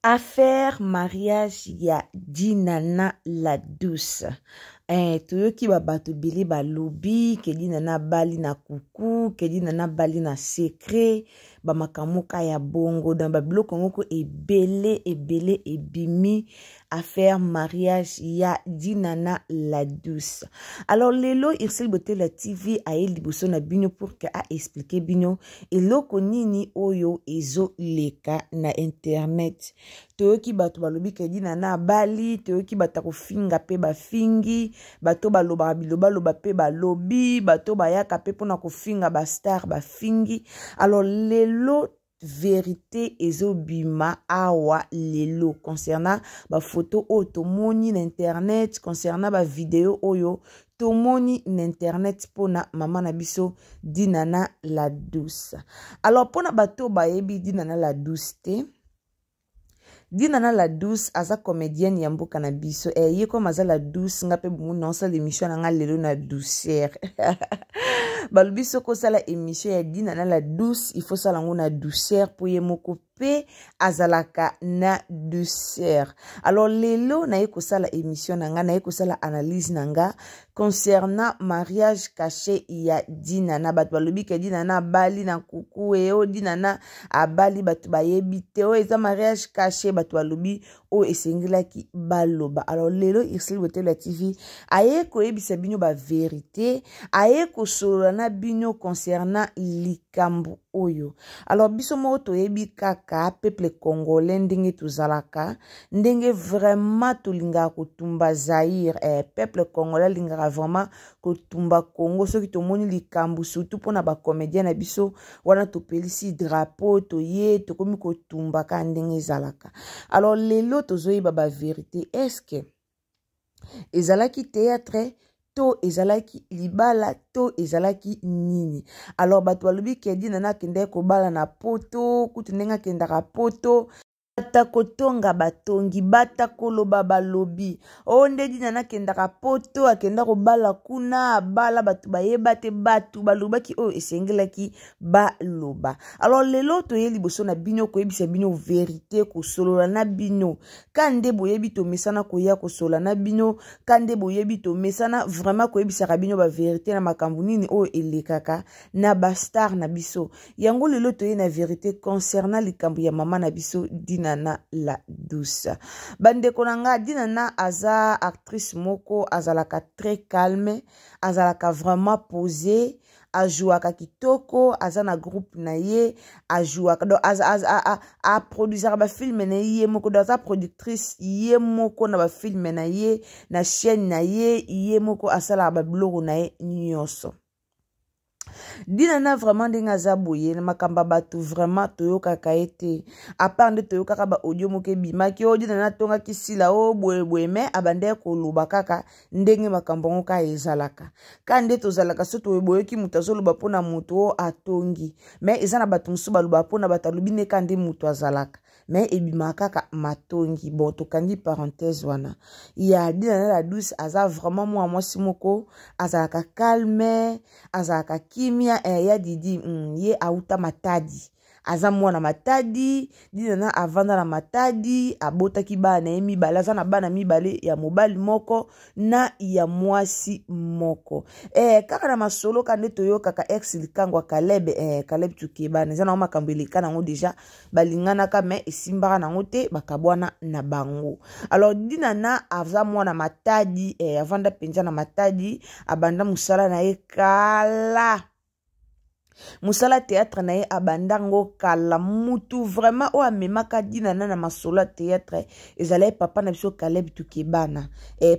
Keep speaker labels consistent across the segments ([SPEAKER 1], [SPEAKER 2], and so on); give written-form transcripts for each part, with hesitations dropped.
[SPEAKER 1] Affaire mariage ya Dinana la douce. Eh, toyoki ba bato ebele balobi ke Dinana abali na kuku, ke Dinana abali na secret, ba makambo ka ya bongo dans ba biloko moko ebele ebele ebimi affaire mariage ya Dinana la douce. Alors lelo Ursule Botela TV aye liboso na bino pour que a expliquer bino eloko nini oyo ezoleka na internet. Toyoki bato balobi ke Dinana abali, toyoki bato ya kofinga pe bafingi, bato balobaka bilobaloba pe balobi, bato bayaka pe mpona kofinga ba star bafingi. Alors lelo verite ezobima awa lelo concernant bafoto oyo tomoni na internet, concernant bavideo oyo tomoni na internet mpona mama na biso Dinana la douce. Alors mpona bato bayebi Dinana la douce te, Dinana la douce aza comédienne ya mboka na biso. Eh, ye comme aza la douce, nga pe bomoni na osala émission na nga lelo na douceur. Balobi soki osala émission ya Dinana la douce, il faut sala yango na douceur po ye moko pe azalaka na douceur. Alors lelo naye kosala émission na nga, naye kosala analyse na nga concernant mariage caché ya Dinana. Bato balobi ke Dinana abali na kuku, e o Dinana abali bato bayebi te, oyo eza mariage caché, bato balobi oyo esengelaki baloba. Alors lelo Ursule Botelo ya TV aye koyebisa bino ba verité, aye kosolola na bino concernant likambo oyo. Alors biso moko toyebi kaka peuple congolais ndenge tozalaka, ndenge vraiment tolingaka kotumba Zaïre. Peuple congolais alingaka vraiment kotumba Congo soki tomoni likambo, surtout mpona ba comédien na biso wana topelisi drapeau toye tokomi kotumba kaka ndenge ezalaka. Alors lelo tozoyeba ba vérité, est-ce que ezalaki théâtre to ezalaki libala to ezalaki nini? Alors bato balobi ke Dinana akendaki kobala na poto, kutu ndenge akendaka poto bata kotonga batongi, bata koloba balobi, o nde Dinana akendaka poto, akenda kobala kuna, abala bato bayeba te, bato balobaki oyo esengelaki baloba. Alors lelo toye liboso na bino koyebisa bino verité, kosolola na bino ka nde boyebi tomesana koya kosolola na bino, ka nde boyebi tomesana vraiment koyebisaka bino ba verité na makambo nini oyo elekaka na ba star na biso. Yango lelo toye na verité concernant likambo ya mama na biso Dinana la douce. Bandeko na nga, Dinana aza actrice moko azalaka très calme, azalaka vraiment posée, ajouaka kitoko, aza na groupe na ye, ajouaka donc aproduisaka ba film na ye ye moko, donc aza productrice ye moko na ba film na ye, na chaîne na ye, ye moko asalaka ba biloko na ye nyonso. Dinana vraiment ndenge aza boye na makambo ya bato vraiment toyokaka ye te, apart nde toyokaka ba audio moko ebimaki oyo Dinana atongaki sila oyo boye boye, mais abandaki koloba kaka ndenge makambo yango kaka ezalaka, ka nde tozalaka so toboyoki moto azoloba mpona moto oyo atongi, mais eza na bato mosusu balobaka mpona bato alobi nde ka nde moto azalaka, mais ebimaka kaka matongi. Bon, tokangi parenthèse wana ya Dinana la douce. Aza vraiment mwa mwasi moko azalaka calme, azalaka kimia. Ya Didi, ye auta Matadi, aza mwana Matadi. Dinana avanda na Matadi, abotaki bana na ye mibale, aza na bana mibale ya mobali moko na ya mwasi moko. Kaka na masolo ka nde toyokaka ex likango ya Caleb, Caleb Tukebana, eza nango makambo eleka nango deja, balinganaka mais esimbaka nango te, bakabwana na bango. Alors Dinana aza mwana Matadi, avanda mpenza na Matadi, abanda mosala na ye kala, mosala théâtre na ye abanda ngo kala. Mutu vraiment oyo amemaka Dinana na masolo ya théâtre ezalaki papa na biso Caleb Tukebana.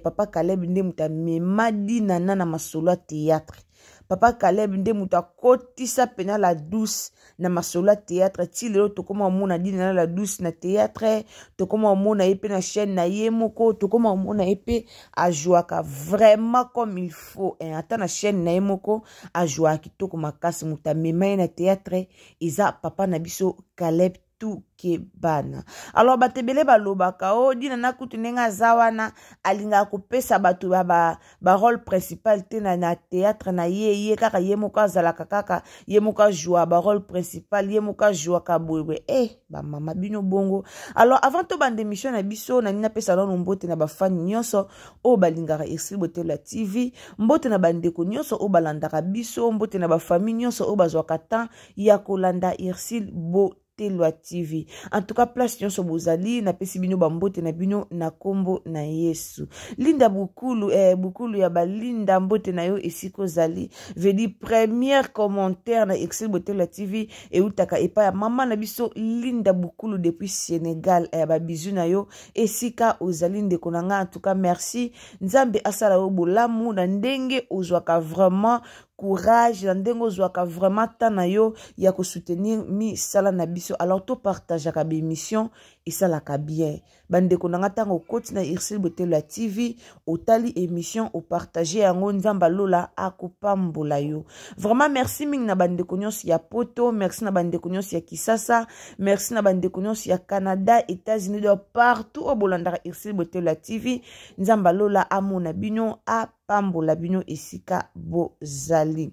[SPEAKER 1] Papa Caleb nde moto amema Dinana na masolo ya théâtre. Papa Caleb nde moto akotisa pena la douce na masolo ya théâtre. Ti lelo tokoma omona Dinana la douce na théâtre, tokoma omona ye mpe na chaîne na ye moko, tokoma omona ye mpe ajouaka vraiment comme il faut, ata na chaîne na ye moko ajouaka kitoko makasi. Moto amema ye na théâtre eza papa na biso Caleb. tout ke bana. Alors bato ebele balobaka o oh, Dinana kutu ndenge aza wana alingaka kopesa bato ba, ba, ba rôle principal te na, na théâtre na ye, ye kaka ye moko azalaka kaka ye moko ajoua ba rôle principal, ye moko ajouaka boyeboye. Eh, bamama bino bongo. Alors avant tobanda émission na biso, nalingi napesa nano mbote na bafani nyonso oyo balingaka Ursule Botelwa TV, mbote na bandeko nyonso oyo balandaka biso, mbote na bafamille nyonso oyo bazwaka temps ya kolanda Ursule Botelwa TV. En tout cas place nyonso bozali, napesi bino bambote na bino na kombo na Yesu. Linda Bukulu, Bukulu ya balinda, mbote na yo esika ozali. Vedi première commentaire na Ursule Botelwa TV eutaka epai ya mama na biso Linda Bukulu depuis Sénégal. Ba bisous na yo esika ozali ndeko na nga. En tout cas merci, Nzambe asala yo bolamu na ndenge ozwaka vraiment courage, na ndenge ozwaka vraiment temps na yo ya kosoutenir misala na biso. Alors topartageaka baémission, esalaka bien bandeko na nga. Ntango okoti na Ursule Botelwa TV, otali émission, opartage yango, Nzambe alola akopambola yo vraiment. Merci mingi na bandeko nyonso ya Poto, merci na bandeko nyonso ya Kisasa, merci na bandeko nyonso ya Canada, États-Unis, donc partout oyo bolandaka Ursule Botelwa TV. Nzambe alola amona bino, apambola bino esika bozali.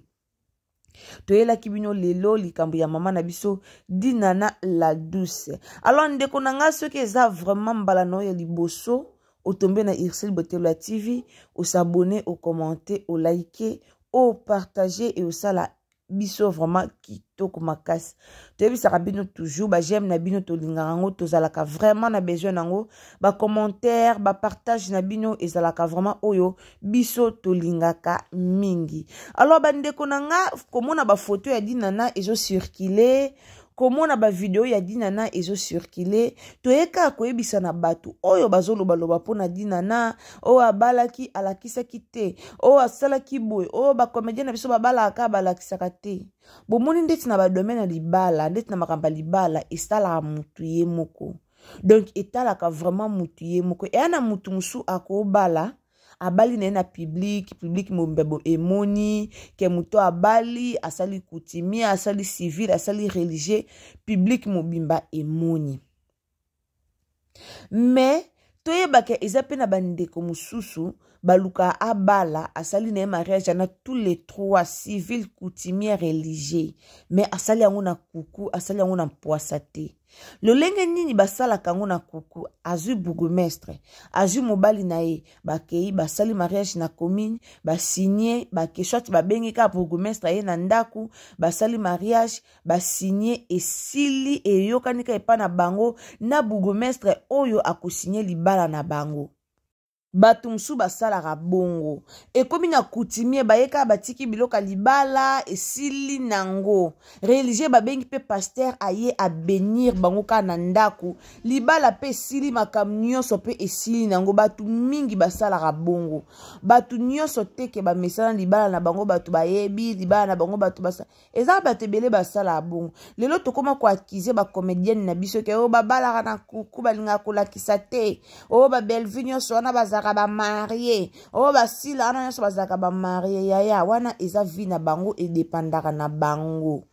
[SPEAKER 1] Toyelaki bino lelo likambo ya mama na biso Dinana la Douce. Alors ndeko na nga, soki eza vraiment mbala na oyo ya liboso otombe na Ursule Botelwa TV, osabone, okommente, olike, opartage e osala biso vraiment kitoko makasi. Toyebisaka bino toujours, baj'aime na bino tolingaka yango, tozalaka vraiment na besoin nango. Bacommentaire, bapartage na bino ezalaka vraiment oyo biso tolingaka mingi. Alors bandeko na nga, komona bafoto ya Dinana ezocircule, komona bavideo ya Dinana ezocircule, toyeka koyebisa na bato oyo bazolobaloba mpona Dinana, oyo abalaki alakisaki te, oyo asalaki boye, oyo bacomédien na biso babalaka balakisaka te. Bomoni ndeti na badomaine ya libala, ndeti na makambo ya libala, esalaka motu ye moko. Donc etalaka vraiment motu ye moko. Eya na motu mosusu akobala, abali na ye na public, public mobimba emoni ke moto abali, asali coutumier, asali civil, asali religieux, public mobimba emoni. Mais toyebaka eza mpe na bandeko mosusu baluka abala, asali na ye mariage na tous les trois, civil, coutumier, religieux, mais asali yango na kuku, asali yango na mpwasa te. Lolenge nini basalaka yango na kuku? Azwi bourgmestre, azwi mobali na ye, bakei basali mariage na commune, basigne, bake soit babengi kaka bourgmestre aye na ndako, basali mariage, basigne, esili, eyokani kaka epai na bango na bourgmestre oyo akosigne libala na bango. Bato mosusu basalaka bongo, ekomi na coutumier, baye kaka batiki biloko ya libala, esili nango. Religieux, babengi mpe pasteur aye abenir bango kaka na ndako, libala mpe esili, makambo nyonso mpe esili nango. Bato mingi basalaka bongo. Bato nyonso teke bamesana libala na bango, bato bayebi libala na bango, bato basa eza bato ebele basalaka bongo. Lelo tokóma koaccuser bacomédienne na biso ke oyo babalaka na kuku, balingaka kolakisa te, oyo babelvi nyonso wana bazalaka bamarie, oyo basila wana nyonso bazalaka bamarie. Yaya, wana eza vie na bango, edépendaka na bango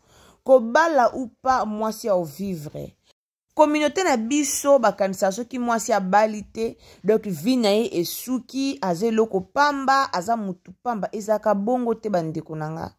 [SPEAKER 1] kobala ou pas. Mwasi ya ovivre communauté na biso bakanisaka soki mwasi abali te, donc vie na ye esuki, aza eloko pamba, aza motu pamba. Ezalaka bongo te, bandeko na nga.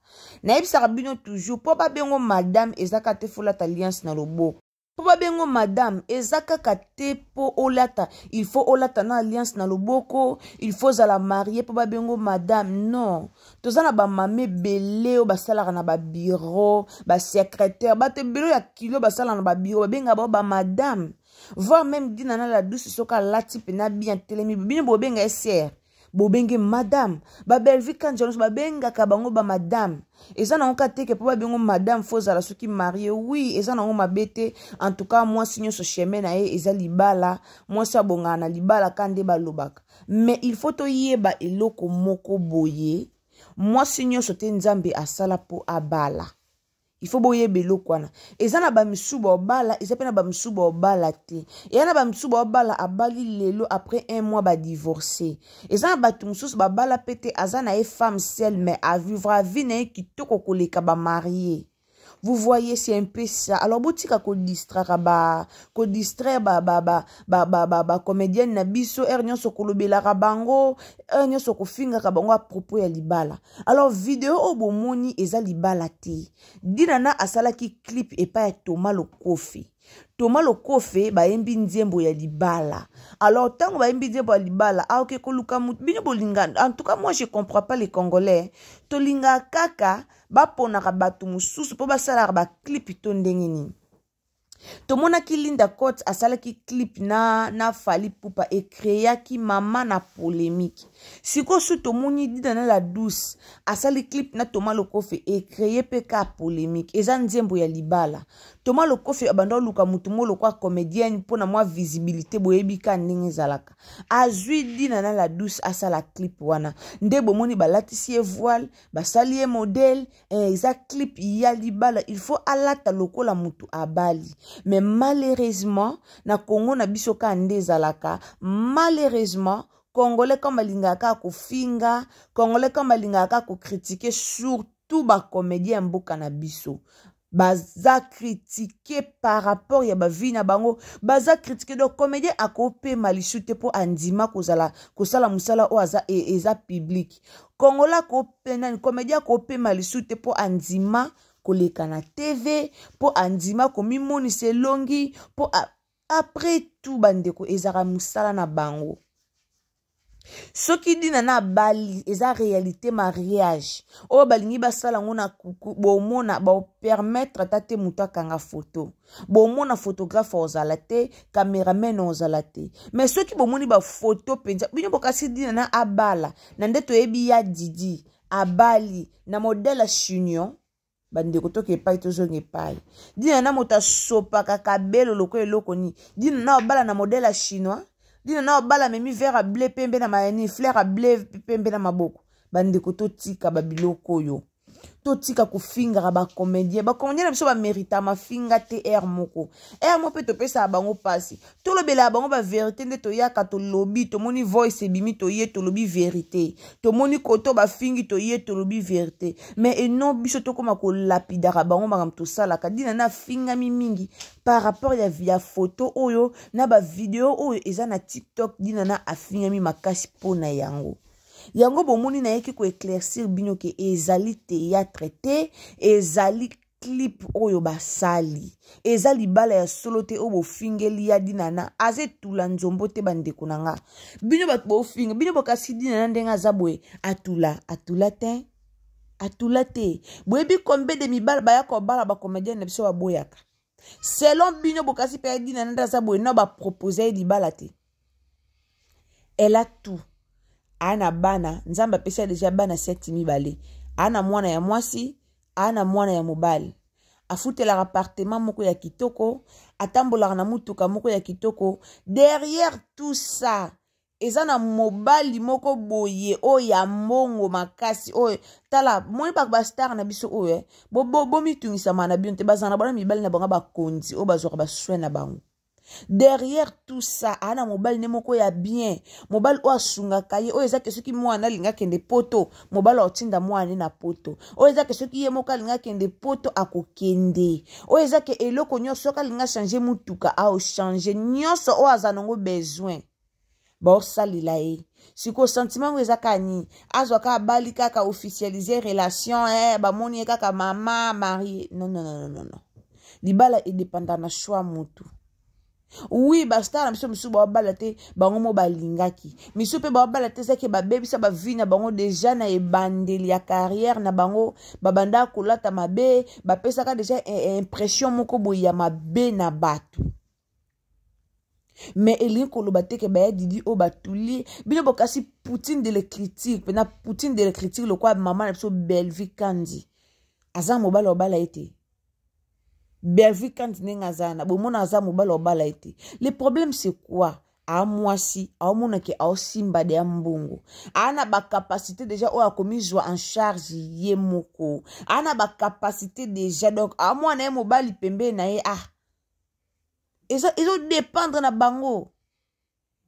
[SPEAKER 1] Nayebisaka bino toujours, mpo babengo madame eza kaka te folata alliance na loboko. Mpo babengo madame eza kaka te mpo olata, il faut olata na alliance na loboko, il faut ozala marie mpo babengo madame. Non, toza na bamama ebele oyo basalaka na babiro, basecrétaire, bato ebele oyo ya kilo basalaka na babiro, babengaka bao bamadame. Voire même Dinana la Douce, soki alati mpena bien, telemi, bino bobenga ye sere, bobenge madame. Babelvi Kanja nyonso babengaka bango bamadame. Eza nango ka teke mpo babengo madame fo ozala soki marie. Oui, eza nango mabe te. En tout cas mwasi nyonso chemin na ye eza libala, mwasi abongaka na libala ka nde balobaka. Mais il faut toyeba eloko moko boye: mwasi nyonso te Nzambe asala mpo abala. Il faut boyeba eloko wana. Eza na bamisusu baobala, eza mpe na bamisusu baobala te. Eya na bamisusu baobala, abali lelo, après un mois badivorce. Eza na bato mosusu babala mpe te, aza na ye femme seule, mais avivre vie na ye kitoko koleka bamarie. Vous voyez, c'est un peu ça. Alors botika ko distraire ba ko distraire ba ba ba ba ba ba, ba comédienne na biso heure nyonso kolobelaka bango, heure nyonso kofingaka bango à propos ya libala. Alors vidéo oyo bomoni eza libala te. Dinana asalaki clip epai ya Thomas Lokofe. Thomas Lokofe bayembi nzembo ya libala. Alors ntango bayembi nzembo ya libala, aoke koluka moto bino bolinga. En tout cas moi je comprends pas les Congolais. Tolinga kaka baponaka bato mosusu mpo basalaka baclip to ndenge nini. Tomonaki Linda Cote asalaki clip na Fally Ipupa ecréaki mama na polémique. Sikoyo su tomoni Dinana la Douce asali clip na Thomas Lokofe ecréé mpe ka polémique. Eza nzembo ya libala. Thomas Lokofe abanda oluka motu moko lokola comédienne mpo na mwa visibilité, boyebi ka ndenge ezalaka. Azwi Dinana la Douce asala clip wana nde bomoni balatisi ye voile, basali ye modèle. Eza clip ya libala, il faut alata lokola mutu abali. Mais malheureusement na Congo na biso ka nde ezalaka, malheureusement Congolais comme balingaka kaka kofinga, Congolais comme balingaka kaka kocritiquer, surtout bacomédien ya mboka na biso baza critiquer par rapport ya bavie na bango, baza critiquer. Donc comédien akopema lisu te mpo andima kozala kosala mosala oyo aza eza public. Congolais akopena, comédien akopema lisu te mpo andima koleka na TV, mpo andima komimonisa elongi, mpo après tout bandeko ezalaka mosala na bango. Soki Dinana abali, eza réalité mariage oyo balingi basala yango na kuku, bomona baopermettre ata te moto akanga foto, bomona photographe ozala te, cameraman ozala te. Mais soki bomoni bafoto mpenza, bino bokasi Dinana abala na nde toyebi ya Didi abali na modèle ya chignon. Bandeko, toke epai, tozonga epai. Dinana moto asopaka kabelo lokola eloko nini. Dinana obala na modèle ya chinois. Dinana obala amemi verre ya bleu pembe na mayani, fleur ya bleu pembe na maboko. Bandeko, totika babiloko oyo, totika kofingaka bacomédien. Bacomédien na biso bamérita mafinga te. Heure moko mpe topesaka bango mpasi, tolobelaka bango bavérité. Nde toyaka, tolobi, tomoni voice ebimi, toye tolobi vérité, tomoni koto bafingi, toye tolobi vérité. Mais eno biso tokóma kolapidaka bango makambo tosalaka. Dinana afingami mingi par rapport ya photo oyo na bavideo oyo eza na TikTok. Dinana afingami makasi mpona yango. Yango bomoni nayeki koéclaircir bino ke ezali théâtre te, ezali clip oyo basali, eza libala ya solo te. Oyo bofingeli ya Dinana aza etula nzombo te. Bandeko na nga, bino bato bofinga, bino bokasi Dinana ndenge aza boye atula, atula te, atula te. Boyebi combien de mibala baya kobala bacomédien na biso baboyaka? Selon bino bokasi mpe ya Dinana nde aza boye no bapropose ye libala te. Elle a tout, aa na bana, Nzambe apesi ya deja bana seti mibale, aa na mwana ya mwasi, aa na mwana ya mobali, afutelaka appartement moko ya kitoko, atambolaka na mutuka moko ya kitoko. Derrière tout ça eza na mobali moko boye oyo ya mbongo makasi oyo. Tala, moni bastar na biso oyo, eh? Bomitungisama na bino te, bazala na bana mibali na bango bakonzi oyo bazwaka basoin na bango. Derrière tout ça aa na mobali nde moko ya bien, mobali oyo asungaka ye, oyo eza ke soki mwana alingi akende poto, mobali aotinda mwana nde na poto, oyo eza ke soki ye moko alingi akende poto, akokende, oyo eza ke eloko nyonso, soki alingi achange mutuka, aochange nyonso oyo aza nango besoin, baosalela ye. Sikoyo sentiment yango eza kaka nini? Azwa kaka bali kaka officialiser relation, bamoni ye kaka mama marie. Non, non, non, non, non. Libala edépenda na choix mutu. Oui, bastar na biso misusu baobala te bango mo balingaki, misusu mpe baobala te ezaki babebisa bavie na bango deja na ebandeli ya carrière na bango, babanda kolata mabe, bapesaka deja impression moko boye ya mabe na bato. Mais elingi koloba te ke baya Didi oyo batuli bino bokasi poutine de l'écriture mpena poutine de l'écriture lokola mama na biso Bellevue Kandi aza mobali obala ye te. Bellevue Kandi ndenge aza na bomona aza mobali obala ye te. Le problème, c'est quoi? Amwasi aomonake aosimba de ya mbongo, aa na bacapacité déjà oyo akomizwa en charge ye moko, aa na bacapacité déjà. Donc amwana ye mobali pembeni na ye, ah, ezodépendre na bango,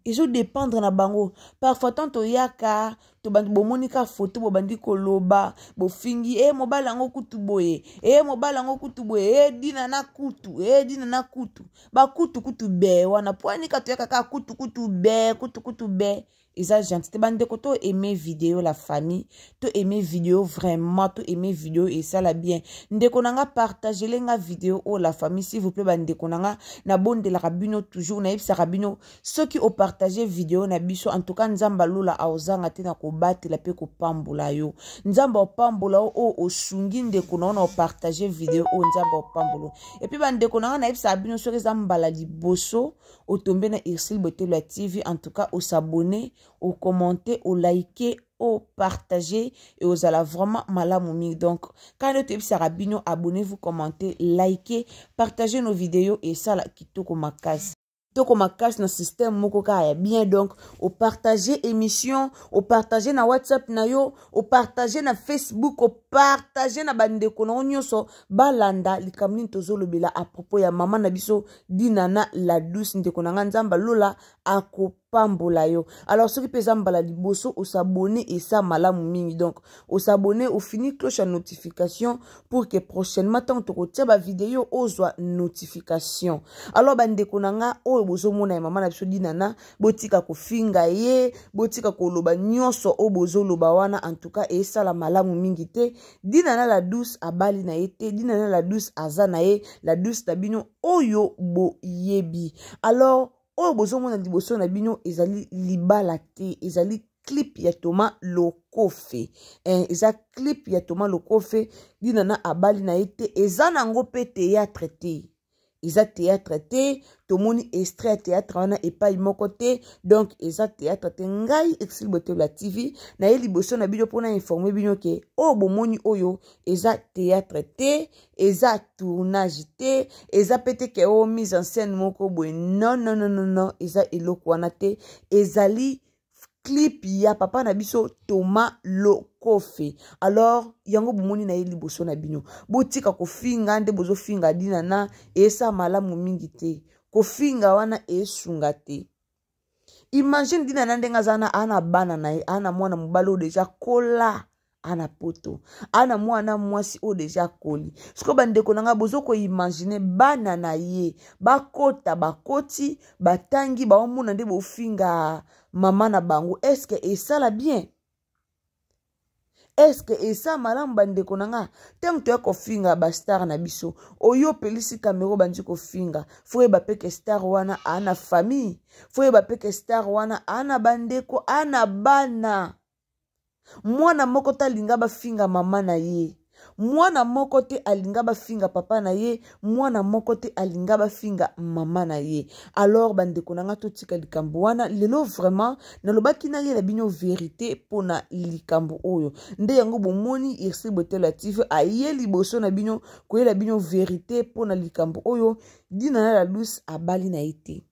[SPEAKER 1] ezodépendre na bango. Parfois tant toyaka Tobandi bomoni ka foto, bobandi koloba, bofingi e mobali yango kutu boye, e mobali yango kutu boye, e Dina na kutu, e Dina na kutu, bakutu kutu be wana pwani ka toyaka kaka kutu kutu be kutu kutu be. Eza gentil te, bandeko. To aime video, la famille, to aime video vraiment, to aime video, esala bien. Ndeko na nga, partagele nga video oyo, la famille, s'il vous plaît. Bandeko na nga, nabondelaka bino toujours, nayebisaka bino, soki opartage video na biso, en tout cas Nzambe alola aozanga te na kobatela mpe kopambola yo. Nzambe opambola yo oyo osungi ndeko na yo na opartage video oyo. Nzambe opambola. Et puis, bandeko na nga, nayebisaka bino, soki eza mbala liboso otombe na Ursule Botelo ya TV, en tout cas osabonner, ocommenter, oliker, opartager e ozala vraiment malamu mingi. Donc kaka nde toyebisaka bino, abonnez-vous, commentez, likez, partagez nos vidéos, esala kitoko makasi, kitoko makasi na système moko kaka ya bien. Donc opartage émission, opartage na WhatsApp na yo, opartage na Facebook, opartage na bandeko na yo nyonso, balanda likambo nini tozolobela à propos ya mama na biso Dinana la Douce. Ndeko na nga, Nzambe alola akopambola yo. Alors soki mpe eza mbala liboso osabonner, esa malamu mingi. Donc osabonner, ofini cloche ya notification pour que prochainement ntango tokotia bavideo, ozwa notification. Alors bandeko na nga, oyo bozomona ya mama na biso Dinana, botika kofinga ye, botika koloba nyonso oyo bozoloba wana. En tout cas esala malamu mingi te. Dinana la Douce abali na ye te. Dinana la Douce aza na ye la Douce na bino oyo boyebi. Alors oyo bozomona liboso na bino ezali libala te, ezali clip ya Thomas Lokofe. Eza clip ya Thomas Lokofe. Dinana abali na ye te, eza nango mpe théâtre te, eza théâtre te. Tomoni extrait ya théâtre wana epai moko te, donc eza théâtre te. Ngai Exil Botelo TV, naye liboso na bino mpona informer bino ke oyo bomoni oyo eza théâtre te, eza tournage te, eza pe te ke oyo mise en scène moko boye. Non, non, non, non, non, eza eloko wana te. Ezali clip ya papa na biso Thomas Lokofe. Alors yango bomoni na ye liboso na bino. Botika kofinga nde bozofinga Dinana, esa malamu mingi te. Kofinga wana esunga te. Imagine Dinana ndenge aza na ana bana na ye, ana mwana mobali oyo deja kola ana poto, ana mwana mwasi oyo deja akoli. Sikoyo bandeko na ngai, bozo koimaginer bana na ye bakota, bakoti, batangi, baomona nde bofinga mama na bango. Est-ce esala bien? Est-ce esa malamu, bandeko na nga? Ntango toya kofinga bastar na biso, oyo opelisi kamera, obandi kofinga, faut yeba mpe ke star wana ana famille, faut yeba mpe ke star wana ana bandeko, ana bana. Mwana moko te alinga bafinga mama na ye, mwana moko te alinga bafinga papa na ye, mwana moko te alinga bafinga mama na ye. Alors bandeko na nga, totika likambo wana. Lelo vraiment nalobaki nayela bino vérité mpona likambo oyo. Nde yango bomoni Ursule Botelo ya TV aye liboso na bino koyela bino vérité mpona likambo oyo. Dinana la Douce abali na ye te,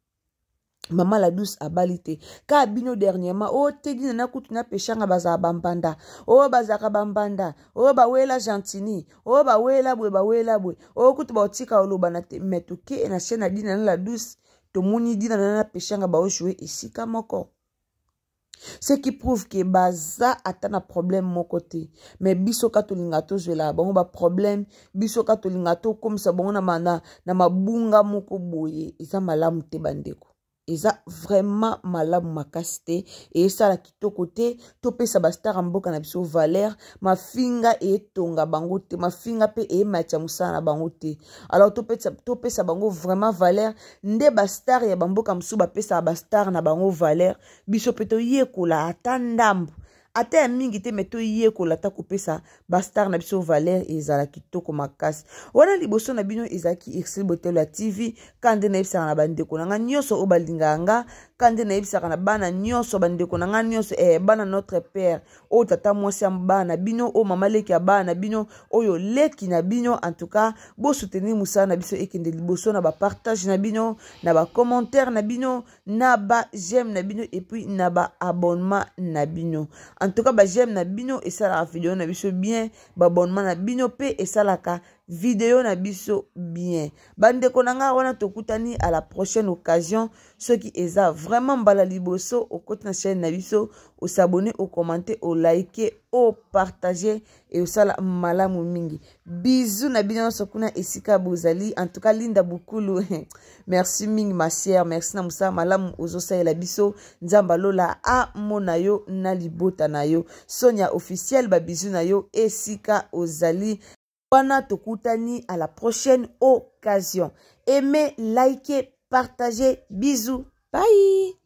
[SPEAKER 1] mama la Douce abali te. Kaka bino dernièrement oyo te, Dinana kutu na Peshanga bazala bambanda, oyo bazalaka bambanda, oyo bawela Gentini, oyo bawela boye, bawela boye, oyo kutu baotika oloba na te. Mais toke na chaîne ya Dinana la Douce, tomoni Dinana na Peshanga baojoue esika moko, ce qui prouve ke baza ata na problème moko te. Mais biso ka tolinga tozwela bango baproblème, biso ka tolinga tokomisa bango na mabunga moko boye. Eza malamu te, bandeko, eza vraiment malamu makasi te, esala kitoko te. Topesa bastar ya mboka na biso valeur. Mafinga etonga bango te, mafinga mpe ematia mosala na bango te. Alors topesa bango vraiment valeur. Nde bastar ya bamboka mosusu bapesaka bastar na bango valeur, biso mpe toyekola ata ndambo, ata ya mingi te, mais toyekola ata kopesa bastar na biso valeur, ezala kitoko makasi. Wana liboso na bino ezalaki Ursule Botelo ya TV. Ka nde nayebisaka na bandeko na nga nyonso oyo balingaka nga, ka nde nayebisaka na bana nyonso, bandeko na nga nyonso, bana notre père, oyo tata mwasi ya bana na bino, oyo mama leki ya bana na bino, oyo leki na bino. En tout cas bosoutenir mosala na biso ekende liboso na bapartage na bino, na bacommentaire na bino, na ba j'aime na bino, et puis na ba abonnement na bino. En tout cas ba j'aime na bino esalaka video na biso bien, ba abonnement na bino mpe esalaka. video na biso bien. Bandeko na ngai wana tokutani à la prochaine occasion. Soki eza vraiment mbala liboso okoti na chaîne na biso, osabonne, okommente, olike, opartage e osala malamu mingi. Bisous na bino nyonso kuna esika bozali. En tout cas Linda Bukulu, merci mingi ma sœur, merci na mosala malamu ozosalela biso. Nzambe alola amona yo na libota na yo. Sonia officiel, ba bisous na yo esika ozali. Wana tokutani à la prochaine occasion. Aimez, likez, partagez. Bisous. Bye.